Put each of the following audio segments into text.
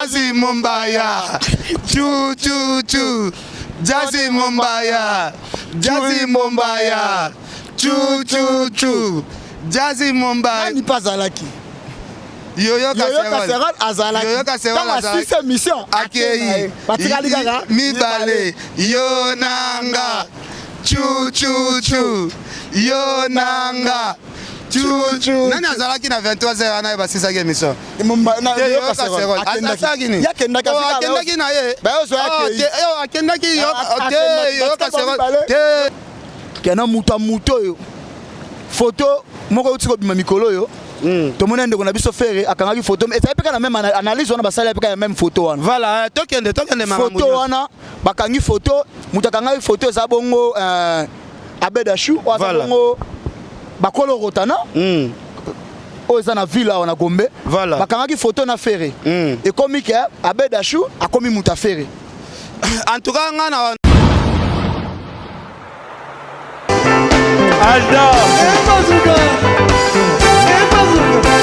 Jazzy Mombaya, chou chou chou. Jazzy Mombaya, Jazzy Mombaya, chou chou chou. Jazzy Mombaya. Nani mpe azalaki? Yoyo Yoyo Casserole azalaki. Yoyo Casserole Ntango azalaki. asisi émission Akei. Batikali kaka mibale. Yo nanga. Chou chou chou. Yo nanga. Chou chou. Nani azalaki na 23h wana ye basisaki émission? Akendaki nini? Akendaki na ye. Akendaki te. Kena moto ya moto oyo foto moko euti kobima mikolo oyo hmm. Tomoni ndeko na biso Ferre akangaki foto, ezali mpe kaka na même analyse wana, basali mpe kaka ya même foto wana. Voilà, tokende, tokende. Foto wana bakangi foto, moto akangaki foto eza bongo euh, Abed Ashu oyo aza bongo bakolo Rotana oyo eza na ville awa na Gombe. Bakangaki foto na Ferre, ekomi ke Abed Ashu akomi moto ya Ferre. En tout cas nga na Alda. Bazooka! Bazooka!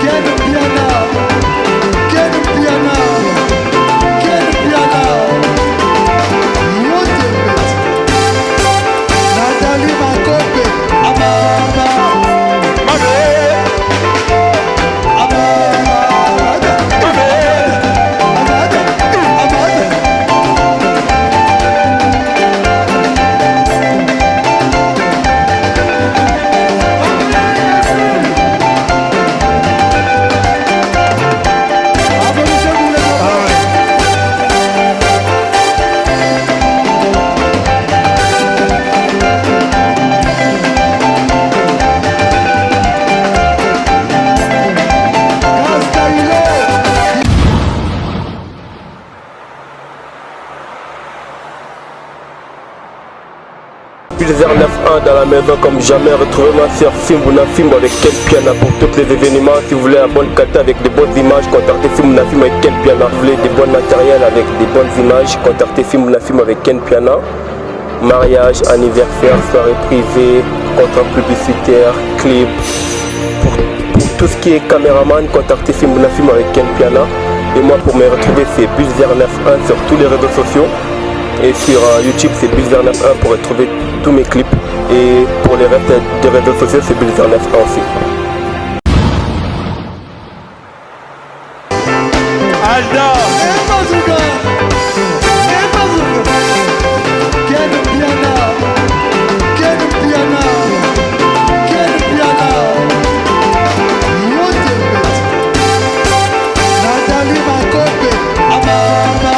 Ken Piana! Ken Piana! Ken Piana! Motepet! Nathalie Makope! Amama! Amama! Amada! Amada! Applaudissez pour les copains. Castaïlo. Pulver 9-1 dans la maison comme jamais. Retrouvez-moi sur Fimbu na Fimbu avec Ken Piana pour tous les événements. Si vous voulez la bonne qualité avec de bonnes images, contactez Fimbu na Fimbu avec Ken Piana. Si vous voulez des bons matériels avec des bonnes images, contactez Fimbu na Fimbu avec Ken Piana. Mariage, anniversaire, soirée privée, contrat publicitaire, clip. Pour tout ce qui est caméraman, contactez Fimbu na Fimbu avec Ken Piana. Et moi, pour me retrouver, c'est Bulzer 91 sur tous les réseaux sociaux. Et sur YouTube, c'est Bulzer 91 pour retrouver tous mes clips. Et pour les restes des réseaux sociaux, c'est Bulzer 91 aussi. Alda. Bazooka! Bazooka! Ken Piana! Ken Piana! Ken Piana! Motepet! Nathalie Makope! Amama!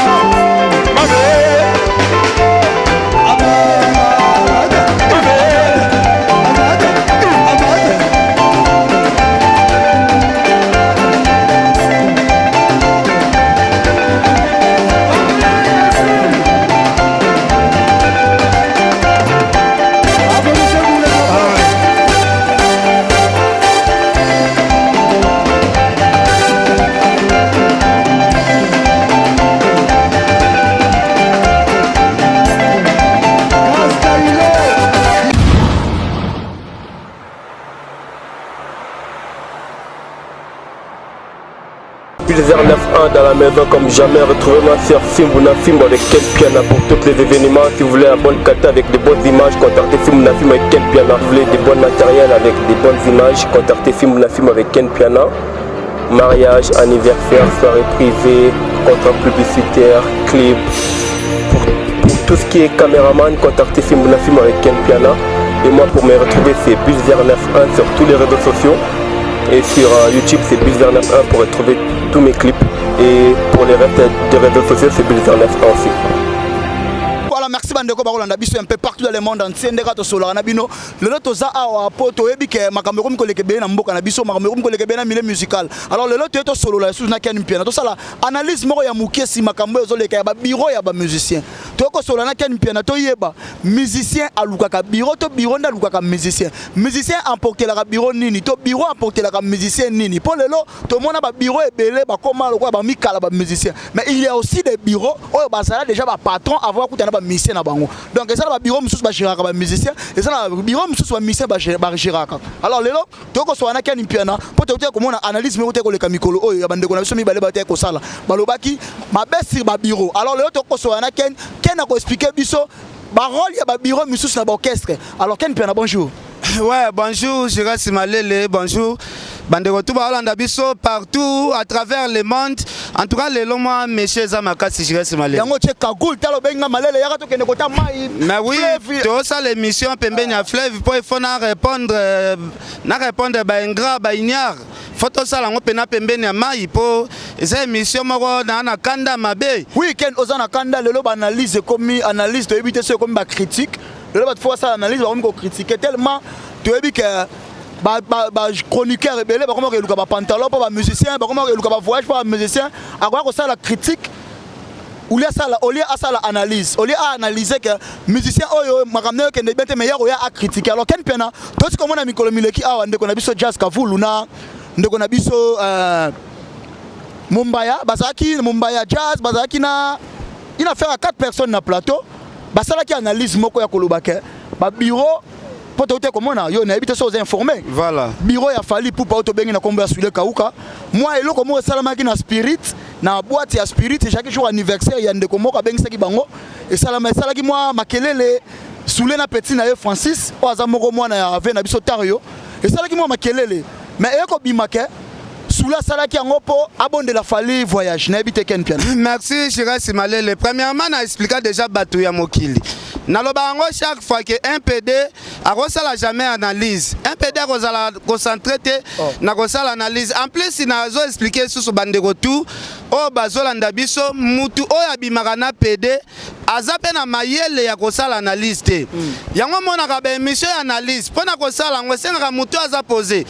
Amama! Amada! Amada! Applaudissez pour les copains. Castaïlo. Pulver 9-1 dans la maison comme jamais. Retrouvez-moi sur Fimbu na Fimbu avec Ken Piana pour tous les événements. Si vous voulez la bonne qualité avec de bonnes images, contactez Fimbu na Fimbu avec Ken Piana. Si vous voulez des bons matériels avec des bonnes images, contactez Fimbu na Fimbu avec Ken Piana. Mariage, anniversaire, soirée privée, contrat publicitaire, clip. Pour tout ce qui est caméraman, contactez Fimbu na Fimbu avec Ken Piana. Et moi, pour me retrouver, c'est Bulzer 91 sur tous les réseaux sociaux. Et sur YouTube, c'est Bulzer 91 pour retrouver tous mes clips. Et pour les restes des réseaux sociaux, c'est Bulzer 91 aussi. Voilà, merci bandeko bakolanda biso un peu partout dans le monde entier. Ndeka tosolaka na bino lelo, toza awa po toyebi ke makambo ekomi koleka ebele na mboka na biso, makambo ekomi koleka ebele na milieu musical. Alors lelo toye tosolola lisusu na Ken Mpiana, tosala analyse moko ya moke si makambo oyo ezoleka ya babureau ya bamusicien. Toye kosolola na Ken Mpiana, toyeba musicien alukaka bureau to bureau nde alukaka musicien, musicien emportelaka bureau nini to bureau emportelaka musicien nini? Mpo lelo tomona babureau ebele bakoma lokola bamikala bamusicien, mais il y a aussi des bureaux oyo bazala déjà bapatron avant bakutana na bamusicien na. bango. Donc eza na babureau mosusu bagéraka bamusicien, eza na bureau mosusu bamusicien bagéraka. Alors lelo tokosola na Ken Mpiana mpo tokoki komona analyse moko te koleka mikolo oyo ya bandeko na biso mibale bato kosala, balobaki mabe sur babureau. Alors lelo tokosola na Ken. Ken akoexpliquer biso barôle ya babureau misusu na baorchestre. Alors Ken Mpiana, bonjour. Ouais, bonjour, Jiras Malele, bonjour. Bandeko tout baolanda biso partout à travers le monde. En tout cas, lelo moi, monsieur eza makasi, Jiras Malele. Yango tie cagoule, tala, obenga Malele, yaka tokende kota mai. Mais oui, fleuve. Tosala émission pembeni ya fleuve po il faut na répondre na répondre ba ingrat, ba ignare. Faut tosala yango pena pembeni ya mai po eza émission moko na kanda mabe. Oui, Ken, oza na kanda. Lelo baanalyse ekomi analyse, toyebi te so ekomi bacritique. Lelo bato fo basala analyse, bakomi kocritiquer tellement toyebi ke bachroniqueur ebele bakomi koeluka bapantalon mpo bamusicien, bakomi koeluka bavoyage mpo bamusicien. Akoya kosala critique olie asala, olie asala analyse, olie aanalyse ke musicien oyo makambo nayo ekende bien te, mais ya koya acritique. Alors Ken Mpiana, toti komona mikolo mileki awa ndeko na biso Jazz Kavulu na ndeko na biso Mombaya, bazalaki Mombaya, Jazz, bazalaki na une affaire à quatre personnes na plateau. Basalaki analyse moko ya koloba ke babureau, mpo touti komona yo, nayebi te so oza informé. Voilà. Bureau ya Fally Ipupa oyo tobengi na nkombo ya Sule Kauka, mwa eloko moko esalamaki na Spirit, na boîte ya Spirit. Chaque jour anniversaire ya ndeko moko abengisaki bango, esalama, esalaki mwa makelele. Sule na petit na ye Francis oyo aza moko mwana ya ave na biso Tario, esalaki mwa makelele, mais eye kobima ke Sule asalaki yango mpo abondela Fally voyage. Nayebi te, Ken Mpiana. Merci, Jiras Malele. Premièrement, na expliqué déjà bato ya mokili. Naloba yango chaque fois que un PD akosala jamais analyse. Un PD akozala concentré te na kosala analyse. En plus, nazo expliquer susu bandeko tout oyo bazolanda biso, mutu oyo abimaka na PD aza mpe na mayele ya kosala analyse te. Yango omonaka baémission ya analyse, mpo na kosala yango esengaka mutu aza posé.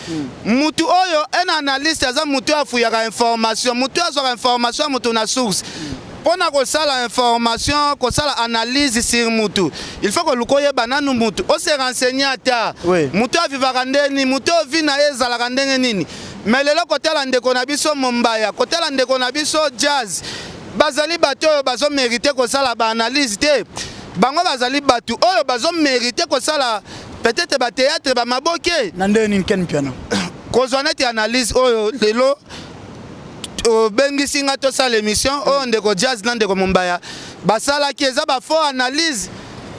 Mutu oyo un analyste aza mutu oyo afuyaka information, mutu oyo azwaka information ya mutu na source. Mpo na kosala information, kosala analyse sur mutu, il faut koluka oyeba nanu mutu, ose renseigner ata mutu avivaka ndeni, mutu oyo vie na ye ezalaka ndenge nini. Mais lelo kotala ndeko na biso Mombaya, kotala ndeko na biso Jazz, bazali bato oyo bazomérite kosala baanalyse te. Bango bazali bato oyo bazomérite kosala peut-être bathéâtre, bamaboke. Na ndenge nini, Ken Mpiana? Kozwa neti analyse oyo lelo obengisi nga tosala émission oyo, ndeko Jazz na ndeko Mombaya basalaki, eza bafaux analyse,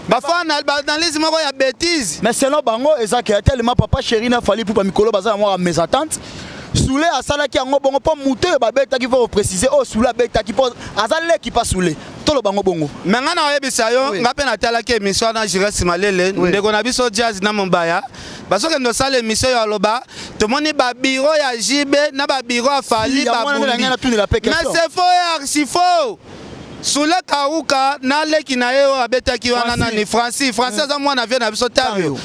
bafaux baanalyse moko ya bêtise. Mais selon bango, eza ke tellement Papa Chéri na Fally Ipupa mikolo baza na mwa mésentente, Sule asalaki yango bongo mpo motu oyo babetaki, faut préciser, oyo Sule abetaki mpo aza leki pa Sule, toloba yango bongo. Me nga na oyebisa yo, nga mpe natalaki émission wana, Jires Malele. Ndeko na biso Jazz na Mombaya bazokende osala émission oyo, aloba tomoni babureau ya JB na babureau ya Fally. Si, yango wana nde na ngai natunela mpe Mais question. c'est faux et archi faux. Sule Kauka na leki na ye oyo abetaki wana, Francis. Nani, Francis. Francis aza mwana vie na biso Tario.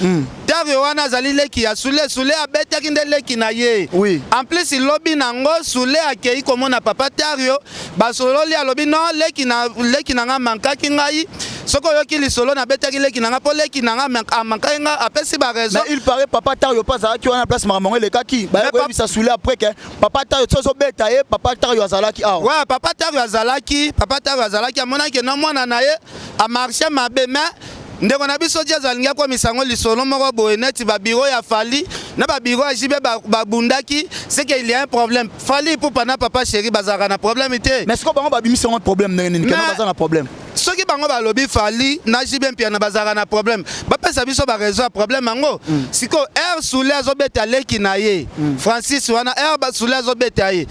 Tario wana azali leki ya Sule. Sule abetaki nde leki na ye. En plus, lobi nango Sule akei komona papa Tario, basololi, alobi non, leki na nga mankaki ngai. Soki oyoki lisolo, nabetaki leki na nga mpo leki na nga amankaki nga, apesi baraison. Mais il paraît papa Tario mpe azalaki wana place makambo yango elekaki. Baye koyebisa Sule après ke papa Tario ti ozobeta ye, papa Tario azalaki awa. Ouais, papa Tario azalaki, papa Tario azalaki, amonaki na mwana na ye amarche mabe. Mais ndeko na biso Jazz alingi akomisa yango lisolo moko boye neti babureau ya Fally na babureau ya JB babundaki, c'est que il y a un problème. Fally Ipupa na Papa Chéri bazalaka na problème te. Mais sikoyo bango babimisi yango problème ndenge nini? Keno baza na problème? Soki bango balobi Fally na JB Mpiana bazalaka na problème, bapesa biso baraison ya problème yango. Sikoyo aire Sule azobeta leki na ye Francis wana, aire Sule azobeta ye,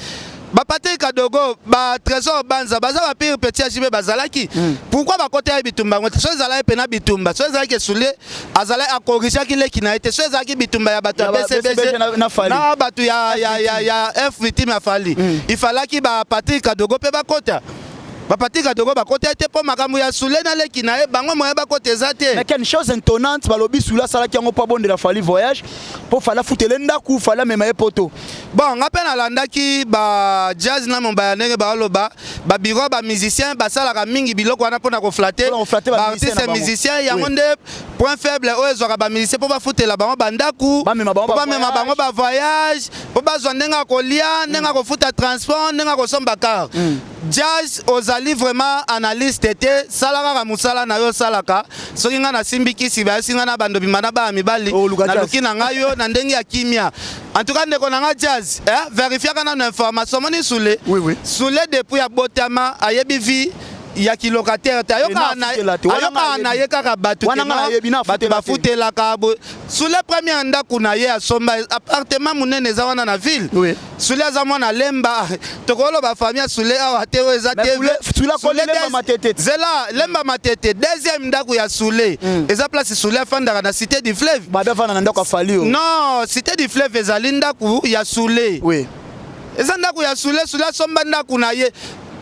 bapatrik Kadogo, batrésor Banza baza bapire petit ya JB, bazalaki. Pourquoi bakota ye bitumba yango te? So ezalaki pena bitumba, so ezalaki Sule azalaki akorrigeaki leki na ye te, so ezalaki bitumba ya bato ya Ya ba BCBG BCBG na Fally. Na bato ya F victime ya Fally, ifalaki bapatrik Kadogo mpe bakota. Bapatrik Kadogo bakota te mpo makambo ya Sule na leki na ye, bango moye bakota eza te. Mais quelle chose étonnante, balobi Sule asalaki yango mpo abondela Fally voyage, mpo Fally afutele ndako, Fally amema ye poto. Bon, nga mpe nalandaki ba Jazz na Mombaya ndenge baoloba babureau ya bamusicien basalaka mingi biloko wana mpona koflatter Mpona koflatter bamusicien baartiste na bango. musicien. Yango nde point faible oyo ezwaka bamusicien mpo bafutela bango bandako, Bamema bango mpo bamema bavoyage. Bango bavoyage, mpo bazwa ndenge ya kolia, ndenge ya kofuta transport, ndenge ya kosomba car. Jazz ozali Ozali vraiment analyste te, sala kaka mosala na yo osalaka. Soki ngai nasimbi kisi, bayesi ngai na bando bima na bana mibali, Oluka jazz. Naluki na ngai yo na ndenge ya kimia. En tout cas, ndeko na ngai Jazz, eh, verifiaka nano information. Omoni Sule? Oui. Sule, depuis abotama, ayebi vie ya kilocataire te. Ayokaka na Afutela te. Wana ayokaka ngai na ye kaka bato Wana ke ngai non, nayebi, na bato afutela te. bafutelaka boye. Sule, première ndako na ye asomba, appartement monene eza wana na ville. Sule aza mwana Lemba. Tokoloba famille ya Sule awa te, oyo eza Mais te. Sule akoli Lemba Matete. Zela, Lemba Matete, deuxième ndako ya Sule eza place Sule afandaka na Cité du Fleuve. Babe afanda na ndako ya Fally o. Non, Cité du Fleuve ezali ndako ya Sule. Eza ndako ya Sule. Sule asomba ndako na ye.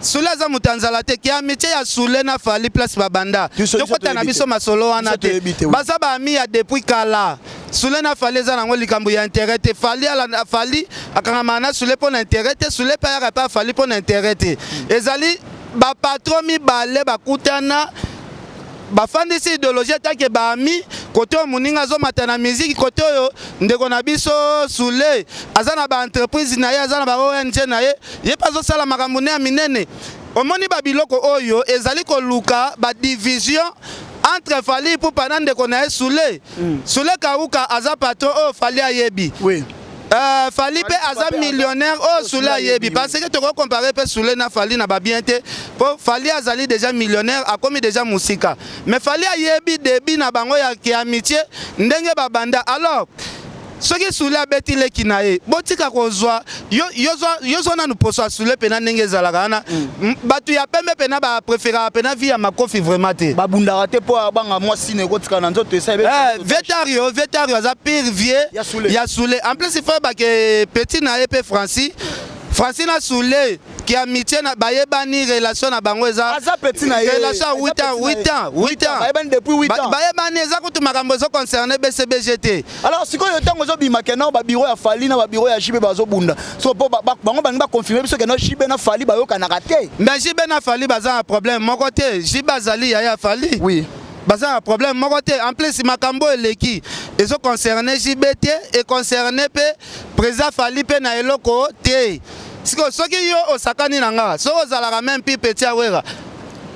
Sule aza moto ya nzala te. Ke amitié ya Sule na Fally, place babanda, Biso tokota na toyebi biso te. masolo wana Biso te. toyebi te, oui. Baza baamis ya depuis kala. Sule na Fally eza nango likambo ya intérêt te. Fally Fally akangamaka na Sule mpo na intérêt te. Sule mpe ayaka mpe aFally mpo na intérêt te. Ezali bapatron mibale bakutana, bafandisi idéologie etake baamis. Kote oyo moninga azomata na musique, kote oyo ndeko na biso Sule aza na baentreprise na ye, aza na ba ONG na ye, ye mpe azosala makambo ne ya minene. Omoni, babiloko oyo ezali koluka badivision entre Fally Ipupa na ndeko na ye Sule. Sule Kauka aza patron oyo Fally ayebi. Fally mpe aza millionnaire oyo Sule ayebi, parce que tokocompare mpe Sule na Fally na babien te, mpo Fally azali déjà millionnaire, akomi déjà mosika, mais Fally ayebi début na bango ya ke amitié ndenge babanda. Alors soki Sule abeti leki na ye, botika kozwa yo zwa nanu poso ya Sule mpena ndenge ezalaka wana. Bato ya pembe mpena bapréféraka mpena vie ya makofi vraiment te. Babundaka te mpo abanga mwasi na ekotikala na nzoto esa. Eh, Vetario, Vetario aza pire vieux Ya Sule. ya Sule. En plus, il faut bake petit na ye mpe Francis, Francis na Sule ki amitié na bayebani, relation na bango eza Aza petit na ye. relation ya 8 ans, 8 ans, 8 ans. Bayebani depuis 8 ans. Bayebani, eza kutu makambo ezoconcerne BCBG te. Alors sikoyo, ntango ezobima kena babureau ya Fally na babureau ya JB bazobunda, so mpo bango balingi baconfirme biso kena JB na Fally bayokanaka te. Mais JB na Fally baza na problème moko te. JB azali yaya ya Fally. Baza na problème moko te. En plus, makambo eleki ezoconcerne JB te, econcerne mpe président Fally mpe na eloko te. Sikoyo soki yo osakani na nga, soki ozalaka même pi petit awera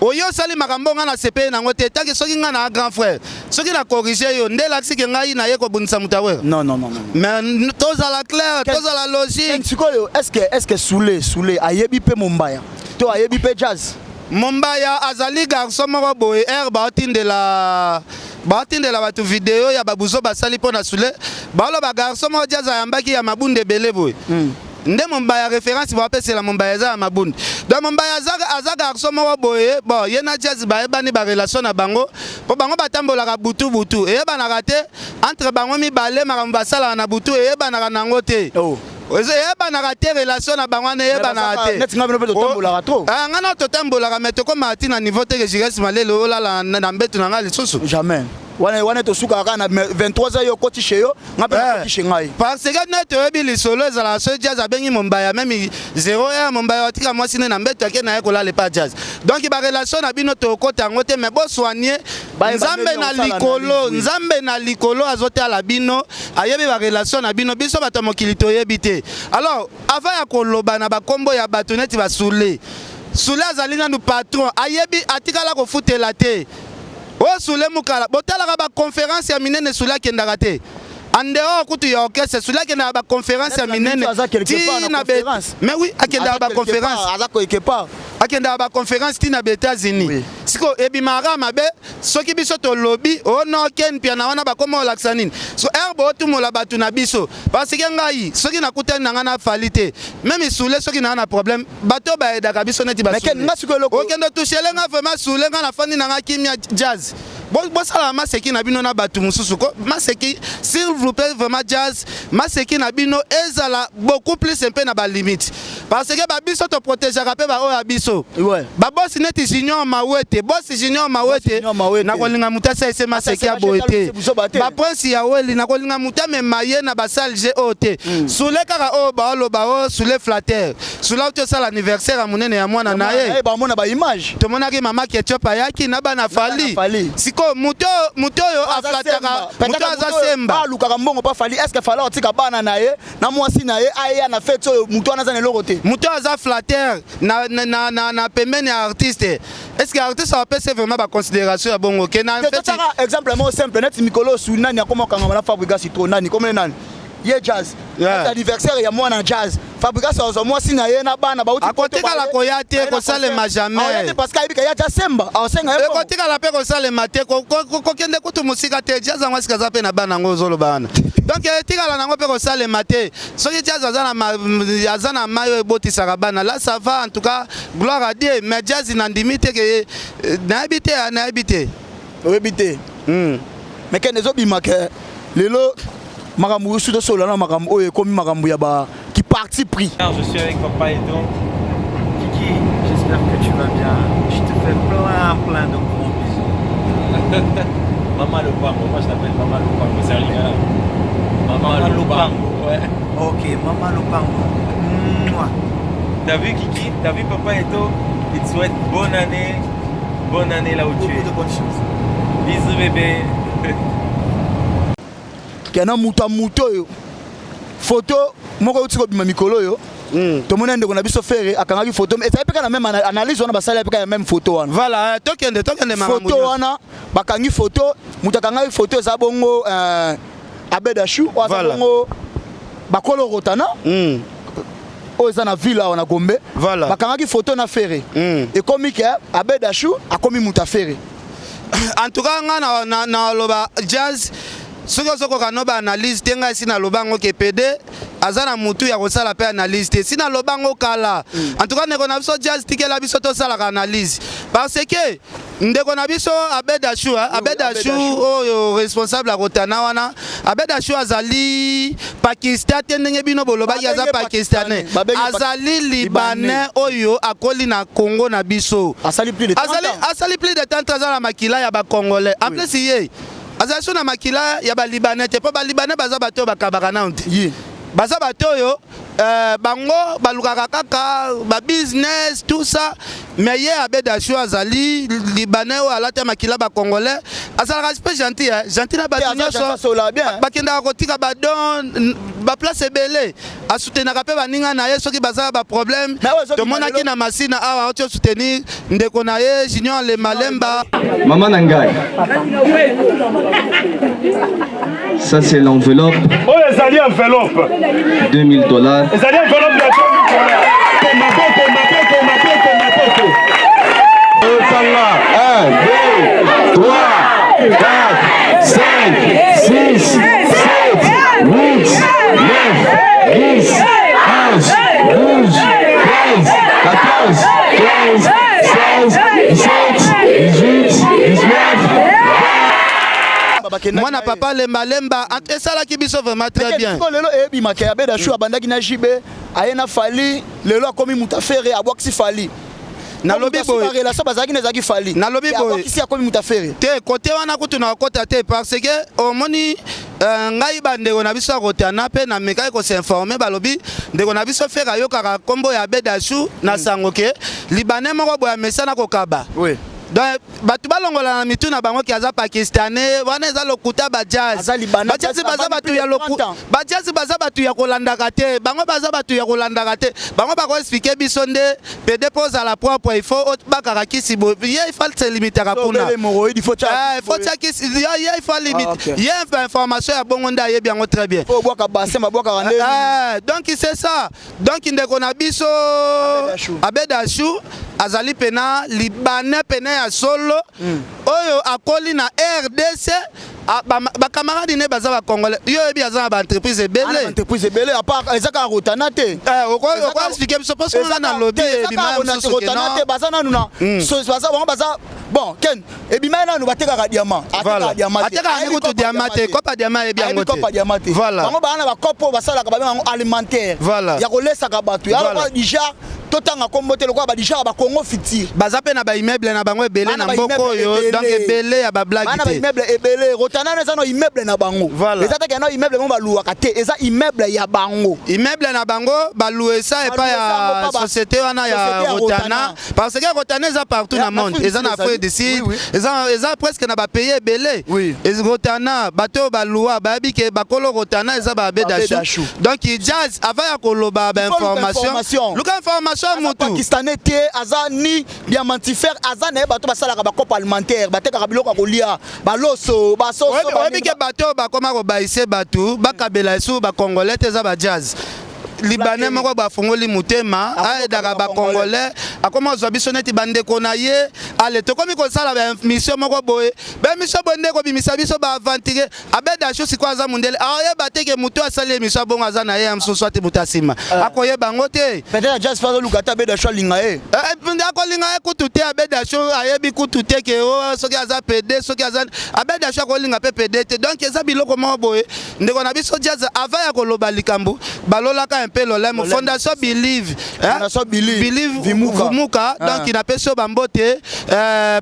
oyo osali makambo nga na sepeli nango te, tanke soki nga na grand frère, soki na corrige yo, nde elakisi ke ngai naye kobundisa moto awera. Non, non, non, non. Mais tozala clair, tozala logique. Sikoyo, est ce que Sule ayebi mpe Mombaya to ayebi mpe Jazz? Mombaya azali garçon moko boye ere baotindela bato video ya babuzo basali mpo na Sule. Baoloba garçon moko Jazz ayambaki ya mabunda ebele boye. Nde Mombaya, référence bapesela Mombaya eza ya mabunda. Donc Mombaya aza garçon moko boye. Bon, ye na Jazz bayebani, barelation na bango, mpo bango batambolaka butu butu, eyebanaka te entre bango mibale. Makambo basalaka na butu eyebanaka nango te. Oh. Eyebanaka te, relation na bango wana eyebanaka te. Neti nga bino mpe totambolaka trop. Ah, nga na totambolaka, mais tokomaka ti na niveau te ke Jires Malele olala na mbeto na ngai lisusu. Jamais. Wana wana tosukaka kaka na 23 heures, yo okoti chez yo, nga mpe nakoti chez ngai. Parce que nde toyebi lisolo ezalaka, soki Jazz abengi Mombaya même 0 heure, Mombaya atika mwasi nde na mbeto, ake na ye kolala epa Jazz. Donc barelation na bino tokota yango te, mais bosoigne. Bayeba Nzambe ndenge na osala likolo, analyse, oui. Nzambe na likolo azotala bino, ayebi barelation na bino. Biso bato ya mokili toyebi te. Alors avant ya koloba na bakombo ya bato neti basule, Sule azali nanu patron, ayebi atikala kofutela te. Oyo Sule Mokala, botalaka baconférence ya minene, Sule akendaka te en dehors kutu ya orchestre. Sule akendaka baconférence ya minene. Aza quelque part na conférence. Mais oui, akendaka baconférence. Aza quelque part. Akendaka baconférence ntina ba États-Unis. Sikoyo ebimaka mabe soki biso tolobi ono Ken Piana wana bakoma olakisa nini. So ere bootumola bato na biso, parce que ngai soki nakutani na ngai na Fally te, même Sule, soki naa na problème, bato bayedaka biso neti. Mais Ken, nga sikoyo eloko- Okende otushele nga vraiment Sule, nga nafandi na nga kimia. Jazz, bosalaka maseki na bino na bato mosusu ko maseki, s'il vous plaît. Vraiment Jazz, maseki na bino ezala beaucoup plus mpe na balimite, parce que babiso toprotégeaka mpe baoyo ya biso. Babosi neti Junior Mawete, bosi Junior Mawete, Junior Mawete. Nakolinga moto asalise maseki ya boye te. Baprince ya weli, nakolinga moto amema ye na basale g oyo te. Sule kaka oyo baoloba oyo Sule flatter, Sule auti osala anniversaire ya monene ya mwana na ye. Bamona baimage. Tomonaki mama Ketchup ayaki na bana Fally. Fally. Sikoyo Siko moto moto oyo aflataka, moto aza semba. Alukaka mbongo mpa Fally. Est ce que Fally atika bana na ye na mwasi na ye, aya na fête oyo moto wana aza na eloko te? Moto aza flatteur na pembeni ya artiste, est ce que artiste apesi vraiment baconsidération ya bongo ke na Te, totiaka exemple moko simple, neti mikolo osu nani akoma okangama na Fabregas to nani, komene nani ye Jazz. Neti anniversaire ya mwana Jazz, Fabregas azwa mwasi na ye na bana bauti. Akotikala koya te, kosalema jamais. Te, parce que ayebi ka ya Jazz semba, aosenga ye mbongo. Ekotikala mpe kosalema te. Kokende kutu mosika te, Jazz yango esika aza mpe na bana yango ozoloba wana. Donc etikala nango mpe kosalema te. Soki Jazz aza na mai oyo ebotisaka bana, là ça va, en tout cas gloire à Dieu. Mais Jazz nandimi te ke nayebi te, nayebi te. Oyebi te. Mais kende ezobima ke lelo makambo mosusu tosolola na makambo oyo ekomi makambo ya ba ki parti pris. Alors, je suis avec Papa Edo. Kiki, j'espère que tu vas bien. Je te fais plein, plein de gros bisous. Maman Lopango, moi je l'appelle Maman Lopango, c'est un lingala. Maman, Maman Lopango. Lopango. Ouais. Ok, Maman Lopango. Mouah. T'as vu Kiki? T'as vu Papa Eto? Il te souhaite bonne année là où tu Beaucoup es. de bonnes choses. Bisous bébé. Kena moto ya moto oyo, photo moko euti kobima mikolo oyo, tomoni ndeko na biso Ferre akangaki photo. Ezali mpe kaka na même analyse wana, basali mpe kaka ya même photo wana. Voilà, tokende, tokende makambo Photo nyonso. wana bakangi photo, moto akangaki photo eza bongo Abed Ashu oyo aza bongo bakolo Rotana oyo eza na ville awa na Gombe. Bakangaki photo na Ferre, ekomi ke Abed Ashu akomi moto ya Ferre. En tout cas nga na na jazz, soki ozokoka no baanalyse te, ngai esi naloba yango ke PD aza na mutu ya kosala mpe analyse te. Si naloba yango kala. En tout cas ndeko na biso Jazz, tikela biso tosalaka analyse, parce que ndeko na biso Abed Ashu, Abed Ashu oyo responsable ya Rotana wana, Abed Ashu azali Pakistan te ndenge bino bolobaki aza Babenge Pakistanais. Babenge Azali Libanais oyo akoli na Congo na biso. Asali plus de 30 Azali ans. Asali plus de 30 ans, aza na makila ya bacongolais. En plus ye azali so na makila ya balibanais te, mpo balibanais baza bato oyo bakabaka nano te. Ye Baza bato oyo bango balukaka kaka babusiness, tout ça. Mais ye Abed Ashu azali Libanais oyo alati makila bacongolais, azalaka mpe gentil, eh? Gentil na bato Aza nyonso. gentil, asololaka bien. Bakendaka kotika badon baplace ebele, asoutenaka mpe baninga na ye soki baza na baproblème. Mais oyo ezobima Tomonaki lelo- na Masina awa, oti osoutenir ndeko na ye Junior Lemalemba. Maman Nangai. Ça, c'est l'enveloppe, Oyo ezali enveloppe. 2000 dollars. Ezali enveloppe ya 2000 dollars. Maboko, maboko, maboko, maboko. Otanga 1, 2, 3, 4, 5, 6, 7, 8, 9, 10, 11, 12, 13, 14, 15, 16, 17, 18, 19. Bakendaki Mwana na ye. papa Lembalemba esalaki biso vraiment très bien. Sikoyo lelo eyebimaka Abed Ashu abandaki na JB, aye na Fally, lelo akomi moto a Ferre, abwakisi Fally. Nalobi boye. Relation bazalaki na ezalaki Fally. Nalobi boye. Abwakisi, akomi moto a Ferre. Te, kote wana kutu na kokota te, parce que omoni ngai bandeko na biso ya Kotana mpe namekaki kos'informer, balobi ndeko na biso Ferre ayokaka nkombo ya Abed Ashu na sango ke Libanais moko boye amesana kokaba. Donc bato balongola na mitu na bango ke aza Pakistanais, wana eza lokuta. Bajazz, Aza Libanais, bajazz baza abandi bato plus ya de loku 30 ans. Bajazz baza bato ya kolandaka te, bango baza bato ya kolandaka te. Bango bakoexpliquer biso nde PD mpo ozala propre, il faut bakaka kisi boye. Ye il faut se limitaka kuna. Hémorroïde, il faut tia. Eh, il faut tia kisi ye, il faut limite. Ah, ok. Ye information ya bongo nde ayebi yango très bien. Faut obwaka bassin, babwakaka nde. Eh, donc c'est ça. Donc ndeko na biso Ashu. Abed Ashu azali pena Libanais pene ya solo oyo akoli na RDC. Bakamaradi ne baza bacongolais. Yo oyebi aza na baentreprise Ana ebele. Entreprise ebele, à part eza kaka Rotana te. Okoexpliquer biso mpo soki nga nalobi ebima ya mosusu ke Rotana non. te, baza nanu na baza bango baza bon ken ebima ye nanu batekaka diamant, atekaka diamant te. Atekaka Ayebi kutu kopa diamant te, kopa diamant ayebi yango Ayebi te. kopa diamant te. Bango baa na bakopo oyo basalaka, babenga yango alimentaire ya kolesaka bato ya lokola du genre. Totanga kombo te, lokola badijara bacongo futur. Baza mpe na baimmeuble na bango ebele Bana na ba mboka immeuble oyo. ebele. Donc ebele ya bablague Bana te. baimmeuble ebele. Rotana eza no immeuble na bango. Voilà. Eza teke no immeuble mo baluwaka te, eza immeuble ya bango. Immeuble na bango balouesa epai Balouesa yango ya pa société wana ya société ya Rotana, Rotana. parce que Rotana eza partout Ya, na na monde. Afrique Eza du na Sud Afrique du ezali. Sud. Oui, Eza presque na bapays ebele. Rotana, bato oyo baluwa bayebi ke bakolo Rotana eza Babe babe Dashu. Dashu. Donc jazz, avant ya koloba Il faut luka bainformation, information. luka information ya Aza mutu. Pakistanais te, aza ni diamantifère, aza na ye bato basalaka bacope alimentaire, batekaka biloko ya kolia, baloso, basoso. Oyebi ke bato oyo bakoma kobayise bato bakabela esu bacongolais te, eza bajazz libanais moko bafungoli motema, Akoma ayedaka kokabela Bacongolais. bacongolais, akoma kozwa biso neti bandeko na ye. Ale, tokomi kosala bamission moko boye, bamission boye nde kobimisa biso baaventurier. Abeda sho sikoyo aza mondele, aoyeba te ke motu asali émission abongo aza na ye ya mosusu ate moto asima akoyeba yango te. Peut-être jazz mpe azoluka te Abeda Sho alinga ye. Eh, akolinga ye kutu te. Abeda Sho ayebi kutu te ke o soki aza PD, soki aza Abeda Sho akolinga mpe PD te. Donc eza biloko moko boye, ndeko na biso jazz, avant ya koloba likambo, balolaka un peu lolemo. Fondation Believe, hein? Fondation Believe. Believe. Vimuka. Vumuka. Ah. Donc napesi yo bambote,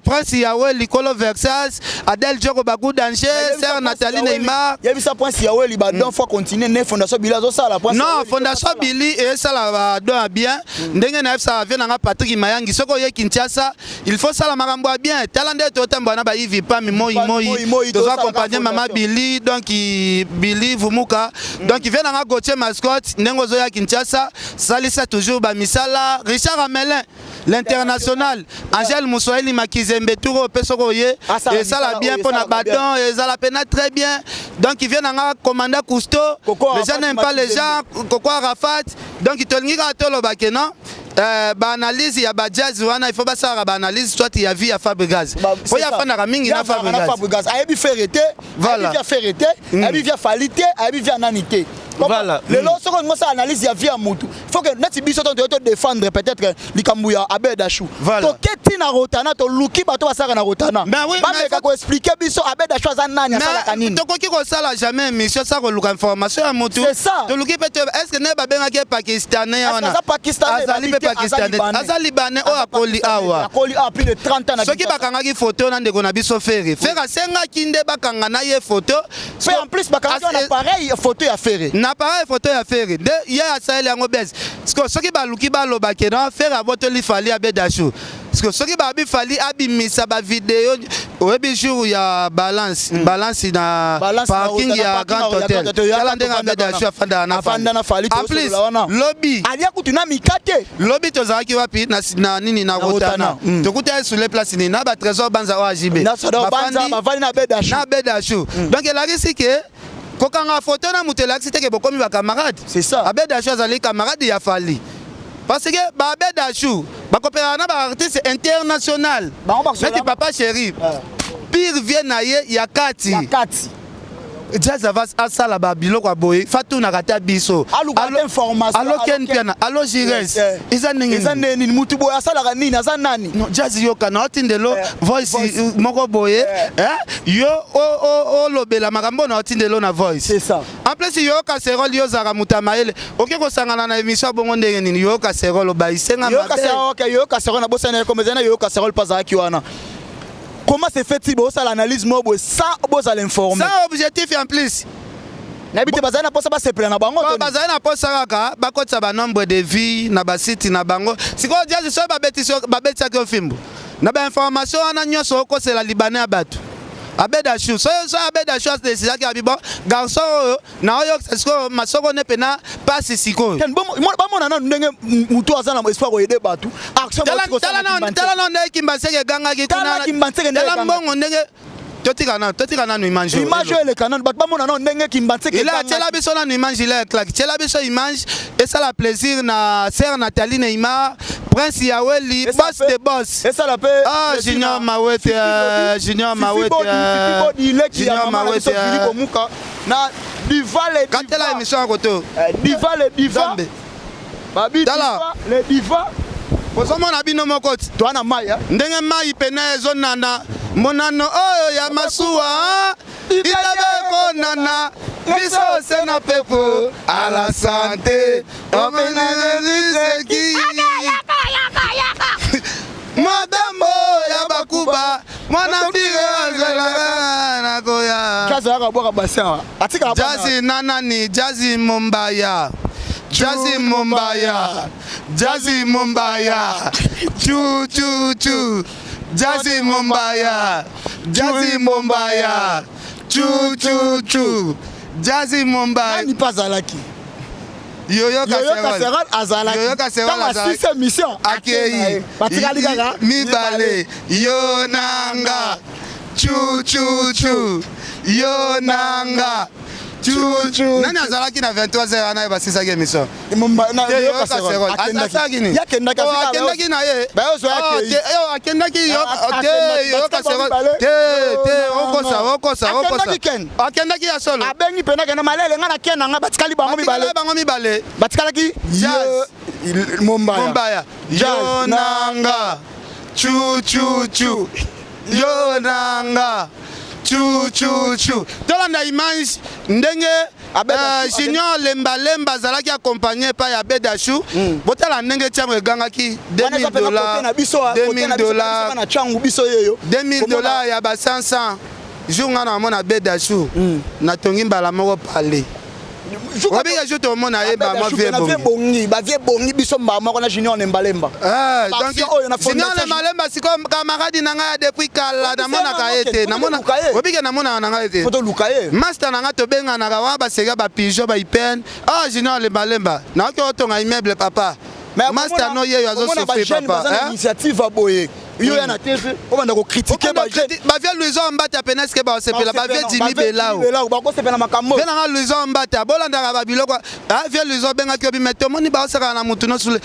Prince Yawe likolo Versailles, Adel Joko Bagu Danger, sœur Nathalie Neymar. Yebisa Prince Yaweli badon fois continue ne Fondation Bili azosala, Prince Non, Yaweli. Fondation Bili esala badon ya bien. Ndenge nayebisaka vie nanga Patrik Mayangi, soki oye Kinshasa, il faut sala makambo ya bien. Tala nde totambola na baivi pami moi Moi, moi moi, tozo tosalaka accompagne mama fondation. Bili, donc Bili Vumuka. Donc vie nanga Gautier Mascotte, ndenge ozoya Kinshasa, salisa toujours bamisala. Richard Amelin l'international, Angèle Mouswahili Makizembe, tour oyo mpe soki oye Asala esala misala bien oyo, mpo na esalaka bien. badon, ezala pena très bien. Donc vie nanga commanda Cousteau. Coco Les gens Arafat n'aiment pas les Makizembe. gens Coco Arafat. Donc tolingi kaka toloba ke non, baanalyse ya bajazz wana, il faut basalaka baanalyse soit ya vie ya Fabregas, po ye afandaka mingi na Fabregas. Fabregas ayebi Ferre te. Voilà. Ayebi via Ferre te, ayebi via Fally te, ayebi via nani te. Voilà. Lelo soki olingi osala analyse ya vie ya mutu, faut que neti biso to toye todéfendre peut-être likambo ya Abed Ashu, Voilà. toketi na Rotana, toluki bato basalaka na Rotana, Ben oui, mais bameka koexpliquer biso Abed Ashu aza nani, asalaka Mais nini. tokoki kosala jamais émission sa koluka information ya motu. C'est ça. Toluki mpe te, est ce que nde babengaki ye Pakistanais Est-ce que wana? aza Pakistanais? Azali mpe Babi te, aza Pakistanais. Libanais. Aza Libanais oyo akoli awa. Akoli awa plus de 30 ans na Soki Kinshasa. bakangaki foto na ndeko na biso Ferre, Ferre asengaki nde bakanga na ye foto. Mpe en plus bakangaki wana pareil photo ya Ferre. Na pareil photo ya Ferre nde ye asaleli yango bese. Siko soki baluki baloba ke non, Ferre abotoli Fally Abedashu, parce soki babi Fally abimisa bavideo, oyebi jour ya balance balance na Balance na parking na ya parking Grand ya Hotel. Grand Hotel, ya Tala ndenge tovanda Abedashu wana. afandaka na Afanda na Fally, En plus tosolola wana. lobi Alia kutu na mikate. Lobi tozalaki wapi? Na nini, na Na Rotana. Rotana. Tokuta ye sur les place nini na batrésor Banza oyo ajibe. Na Sador Banza bavandi na Abed Ashu. Na Abedashu. Donc elakisi ke kokanga foto na moto elakisi te ke bokomi bacamarade. C'est ça. Abedashu azali camarade ya Fally parce que baabedashu bakopelaka na baartiste international Bango bakosola- neti Papa Chéri, pire vie na ye ya kati. Ya kati. Jazz ava asala babiloko ya boye, fatunaka ta biso. Aluka Alo- information. Alo Ken Piana, alo Gires, eza ndenge Eza nini? ndenge nini? Mutu boye asalaka nini? Aza nani? Non, jazz, yoka na otindelo voice moko boye, yo olobela makambo na otindelo na voice. C'est ça. En plus yo casserole, yo ozalaka moto ya mayele, oke kosangana na émission ya bongo ndenge nini? Yo casserole, obayisenga Yo mabe. Casserole, ok, yo casserole na bosana ye comme ezali na yo casserole mpe azalaki wana. Comment se fait-il bosala analyse moko boye sans bozala informé? Sans objectif en plus. Nayebi te, bazali na mposa basepela na bango Bon, to nini? Bazali na mposa kaka bakotisa banombre de vie na basite na bango. Sikoyo jazz, soki babetisaki yo fimbu na bainformation wana nyonso, okosela libanais ya bato Abedashu. So Abedashu adecidaki abi bon garçon oyo na oyokisa sikoyo masoko ne pena pasi sikoyo. Ken, bamona nanu ndenge mutu aza na espoir koyede bato action. Tala Bauti kosala tala na nanu. Kimbanseke. Tala nanu ndenge Kimbanseke egangaki. Tala Kimbanseke ndenge Tala egangaki. mbongo ndenge totika nanu image oyo. Image oyo eleka nanu, bato bamona nanu ndenge Kimbanseke Ila egangaki. tiela biso nanu image, ila claque, tiela biso image, esala plaisir na sœur Nathalie Neymar, Prince Yaweli, Esala boss de boss. Esala mpe Ah, plaisir Junior Mawete, Fifi Bodi, Junior Fifi Mawete, Bodi, Fifi Bodi, leki ya Junior mama na biso Mawete, Philippe Omuka na Diva le Katela Diva. émission ya koto. Diva le Diva. Nzambe. Babi. Tala. Diva le Diva. Ozomona bino moko ti. Toa na mai, eh? Ndenge mai pene ezonana, monano oyo ya masuwa itabe ekonana. Biso se na pepo à la santé. Omenelelizeki. Madame ya bakuba mwana mpire azalaka nakoya. Jazz ayaka bwaka bassin awa. Atikaka bana. Jazzy na nani? Jazzy Mombaya. Jazzy Mombaya. Jazzy Mombaya. Chu chu chu. Jazzy Mombaya. Jazzy Mombaya. Chu chu chu. Jazzy Mombaya. Nani mpe azalaki? Yoyo Yoyo Casserole. Casserole azalaki. Yoyo Casserole Ntango azalaki. asisi émission Akei. Batikali kaka Mibale. Yo nanga. Chu chu chu. Yo nanga. Chu chu. Nani azalaki na 23h wana ye basisaki émission? Te, Yoyo Yoyo Casserole. Casserole. Akendaki. Asalaki nini? Ye akendaki, Oh, atikala akendaki na ye. Bayozwa Oh, akei. te, oh, akendaki yo- Ah, te, akendaki. Yoyo Batika Casserole. mibale. Te, te, Yo okosa, nanga. okosa, okosa. Akendaki Ken. Akendaki ya solo. Abengi mpena kenda malele nga na ken na nga batikali bango mibale. Batikala bango mibale. Batikalaki Jazz. ye- Mombaya. Mombaya. Jazz. Yo nanga. Chu chu chu. Yo nanga. Chu chu chu. Tolanda image ndenge Abed Achou, Junior Lemba Lemba azalaki accompagné epai ya Abed Achou. Botala ndenge tiango egangaki Wana eza 2000 mpenza kote na dollars. biso, ah, kote 2000 na biso, biso dollars. na Tshangu, biso yeyo. 2000 Komona- dollars ya ba 500. Jour nga na mona Abed Achou. Natongi mbala moko pale. Obika jour tomona ye ba mwa vie bongi. Bongi bavie bongi biso mbala moko na Junior Nembalemba. Ah, donc Parti oyo na Junior fondation- Lembalemba sikoyo camarade na ngai ya depuis kala namonaka ye te. Faut toluka ye. Obike namonaka na ngai te. Faut toluka ye. Master na ngai tobenganaka wana baseka bapigeon baipene. Ah, Junior Lembalemba naoki otonga immeuble papa. Mais Master no yeyo azosouffrir papa. Baza na Hein? initiative ya boye. Yo ya na TV obanda kocritiquer Obanda ba jeune. Bavie Louison Mbata pene eske baosepela bavie Jimmy Belao. Belao bakosepela makambo. Vie nanga Louison Mbata bolandaka babiloko. Ah, vie Louison obengaki yo bime tomoni baosakaka na mutu nyonso.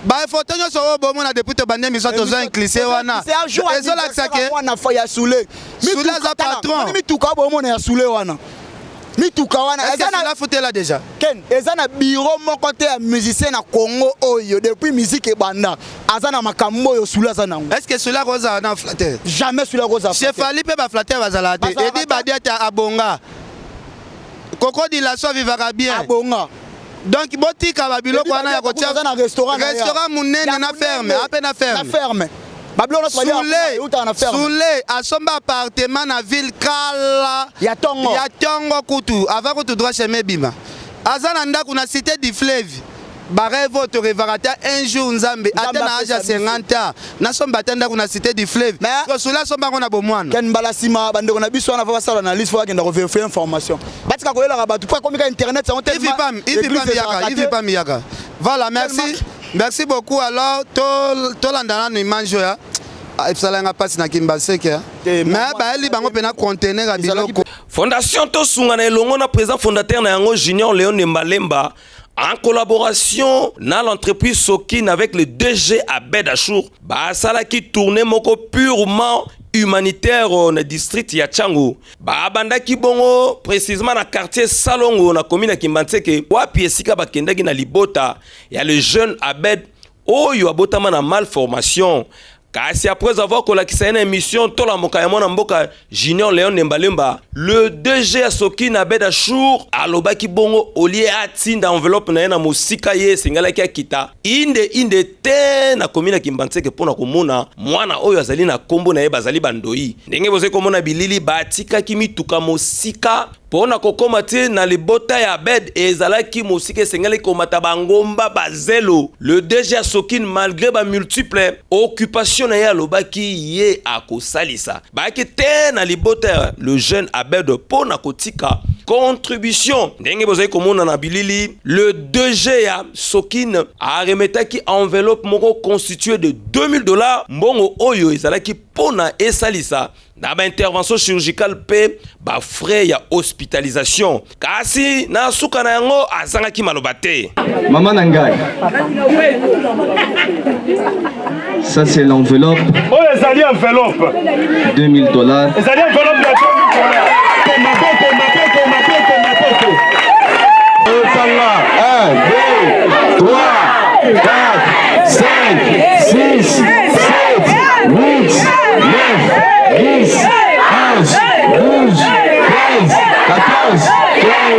Bafoto nyonso oyo bomona depuis tobandi émission toza incluse wana ezolakisa ke mwana fa ya Soule. Soule aza patron. Mituka bomona ya Soule wana. Mituka wana Est-ce eza que na Soule afutela déjà? Ken, eza na bureau moko te ya musicien na Congo oyo depuis musique ebanda aza na makambo oyo Soule aza nango. Est-ce que Soule akozala na flatteur? Jamais Soule akozala. Chez Fally mpe baflatteur bazalaka te. Bazalaka Edi te. Badiata abonga. Koko Dilaso avivaka bien. Abonga. Donc botika babiloko wana ya kotia aza na restaurant na ye. Restaurant munene Ya na ferme, ape na ferme. Na ferme. Babiloko nyonso balia Soule, eutaka na ferme. Soule asomba appartement na ville kala Ya tongo. Ya tongo kutu avant kutu droit chemin bima. Aza na ndako na cité du fleuve. Barêve oyo torevaka ata un jour Nzambe ata na âge ya 50 ans nasomba ata ndako na cité du fleuve. Mais- Soule asomba yango na bomwana. Ken mbala nsima bandeko na biso wana fa basala analyse fo bakenda kovérifier information. Batika koyelaka bato mpo akomi ka internet yango Ivi Pam, Ivi Pam yaka, Ivi Pam yaka. Voilà, merci. Merci beaucoup. Alors, to tolanda nanu image oyo. Esala nga mpasi na Kimbaseke. Te, Mais bayeli bango mpena conteneur ya biloko. Fondation Tosunga na elongo na président fondateur na yango Junior Léon Nembalemba en collaboration na l'entreprise Sokin avec le DG Abed Achour basalaki tournée moko purement humanitaire na district ya Tshangu. Babandaki bongo précisément na quartier Salongo na commune ya Kimbanseke wapi esika bakendaki na libota ya le jeune Abed oyo abotama na malformation. Kasi après avoir kolakisa ye na émission Tolamoka ya mwana mboka Junior Léon Nembalemba, le DG ya Sokin Abed Achour alobaki bongo olie atinda enveloppe na ye na mosika ye esengelaki akita inde inde te na commune ya Kimbanseke mpona komona mwana oyo azali na kombo na ye bazali bandoi. Ndenge bozali komona bilili batikaki mituka mosika mpona kokoma te na libota ya Abed ezalaki mosika esengelaki komata bangomba bazelo. Le DG ya Sokin malgré ba multiple occupation na ye alobaki ye akosalisa bayaki te na libota ya le jeune Abed mpona kotika contribution. Ndenge bozali komona na bilili, le DG ya Sokin aremetaki enveloppe moko constituée de 2000 $ mbongo oyo ezalaki mpona esalisa na baintervention chirurgicale mpe bafrais ya hospitalisation. Kasi na suka na yango azangaki maloba te. Maman Nangai. Ça, c'est l'enveloppe. Oyo ezali enveloppe. 2000 $. Ezali enveloppe ya 2000 $. Maboko, maboko, maboko, maboko. Otanga. 1, 2, 3, 4, 5, 6, 7, 8, 9, 10, 11, 12, 13, 14, 15.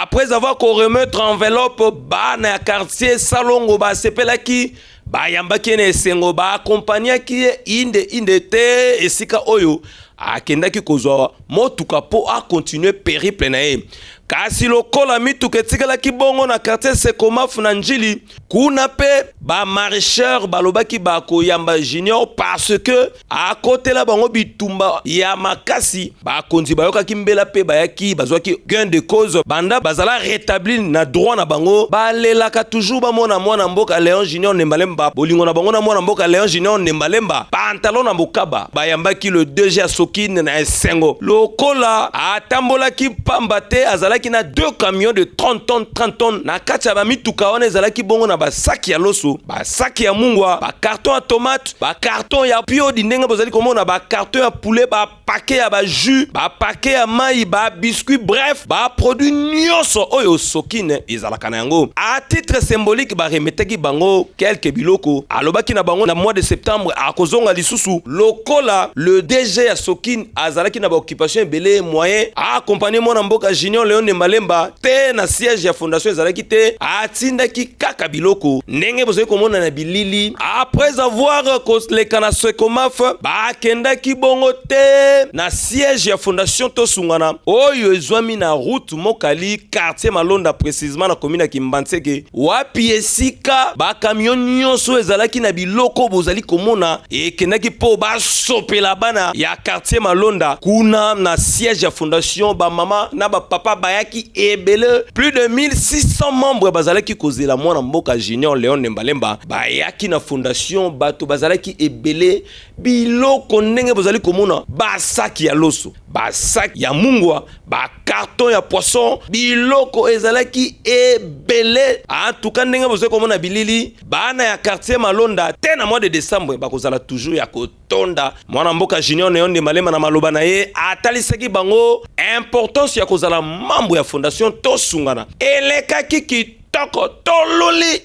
Après avoir koremettre enveloppe, bana ya quartier Salongo basepelaki, bayambaki ye na esengo, baakompagnaki ye inde inde te esika oyo akendaki kozwa motuka mpo akontinue periple na ye. Kasi lokola mituka etikalaki bongo na quartier Sekomaf na Ndjili, kuna mpe ba marcheurs balobaki bakoyamba Junior parce que akotela bango bitumba ya makasi. Bakonzi bayokaki mbela mpe bayaki, bazwaki gain de cause. Banda bazala retabli na droit na bango, balelaka toujours bamona mwana mboka Leon Junior Nembalemba. Bolingo na bango na mwana mboka Leon Junior Nembalemba, pantalon na mokaba, bayambaki le DG ya Sokine na esengo. Lokola atambolaki pamba te, azalaki na deux camions de 30 tonnes, 30 tonnes. Na kati ya ba mituka wana ezalaki bongo na ba saki ya loso, ba saki ya mungwa, ba carton ya tomate, ba carton ya piodi ndenge bozali komona, ba carton ya poulet, ba paquet ya ba jus, ba paquet ya mayi, ba biscuit, bref ba produit nyonso oyo Sokine ezalaka na yango. A titre symbolique ba remetaki bango quelques biloko. Alobaki na bango na mois de septembre akozonga lisusu lokola le DG ya Sokine azalaki na ba occupation ebele, moyen a accompagner mwana mboka Junior Leon Nembalemba te na siège ya fondation ezalaki te, atindaki kaka biloko ndenge bozali komona na bilili. Après avoir koleka na Sekomaf, bakendaki bongo te na siège ya fondation Tosungana oyo ezwami na route Mokali, quartier Malonda, précisément na commune ya Kimbanseke, wapi esika ba camion nyonso ezalaki na biloko bozali komona ekendaki mpo basopela bana ya quartier Malonda. Kuna na siège ya fondation, ba mama na ba papa bayaki ebele, plus de 1600 membres bazalaki kozela mwana mboka Junior Leon Nembalemba. Bayaki na fondation, bato bazalaki ebele, biloko ndenge bozali komona, basaki ya loso, basaki ya mungwa, ba carton ya poisson, biloko ezalaki ebele. En tout cas ndenge bozali komona bilili, bana ya quartier Malonda te na mois de décembre bakozala toujours ya kotonda. Mwana mboka Junior Neon de Malema na maloba na ye atalisaki bango importance ya kozala membre ya fondation Tosungana. Elekaki kitoko, tololi.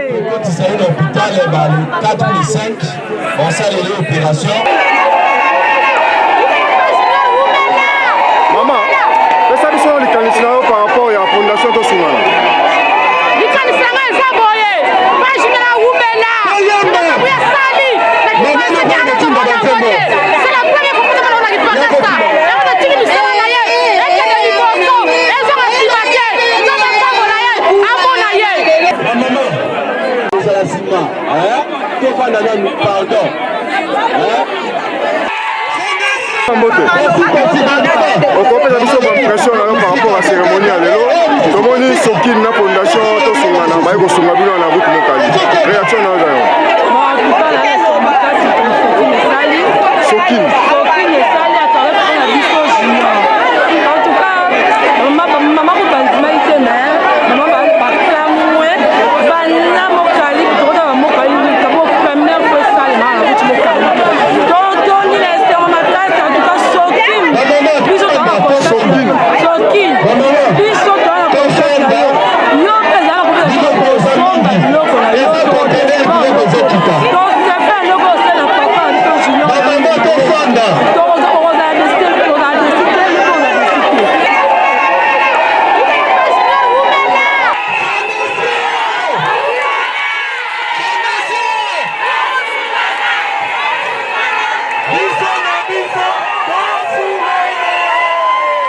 Kokotisa ye na hôpital ba le 4 le 5 basaleli opération. Mama, pesa biso likanisi na yo par rapport ya fondation Tosungana. Likanisi na ngai eza boye, page na wumela makambo ya sali c'est la première fois komona na kipakasa yango natiki misala na ye ekende liboso ezonga nsima te. Nzambe apambola ye, amona ye. Ozala nsima, tofanda nanu, pardon. Mbote, okopesa biso baimpression na yo par rapport à cérémonie ya lelo. Tomoni Sokine na fondation Tosungana baye kosunga bino na route Mokali. Réaction na yo eza yo? Sokine. Sokine esali à travers na biso Junior. En tout cas, mama kutu bandimaki te, mais mama bakamwe bana Mokali, tokota bamokali kabo première fois esalema na route Mokali. Totoni na esengo makasi. En tout cas Sokine, biso toza na confiance. Sokine, biso toza na confiance na yo. Yo mpe ezala na confiance, somba biloko.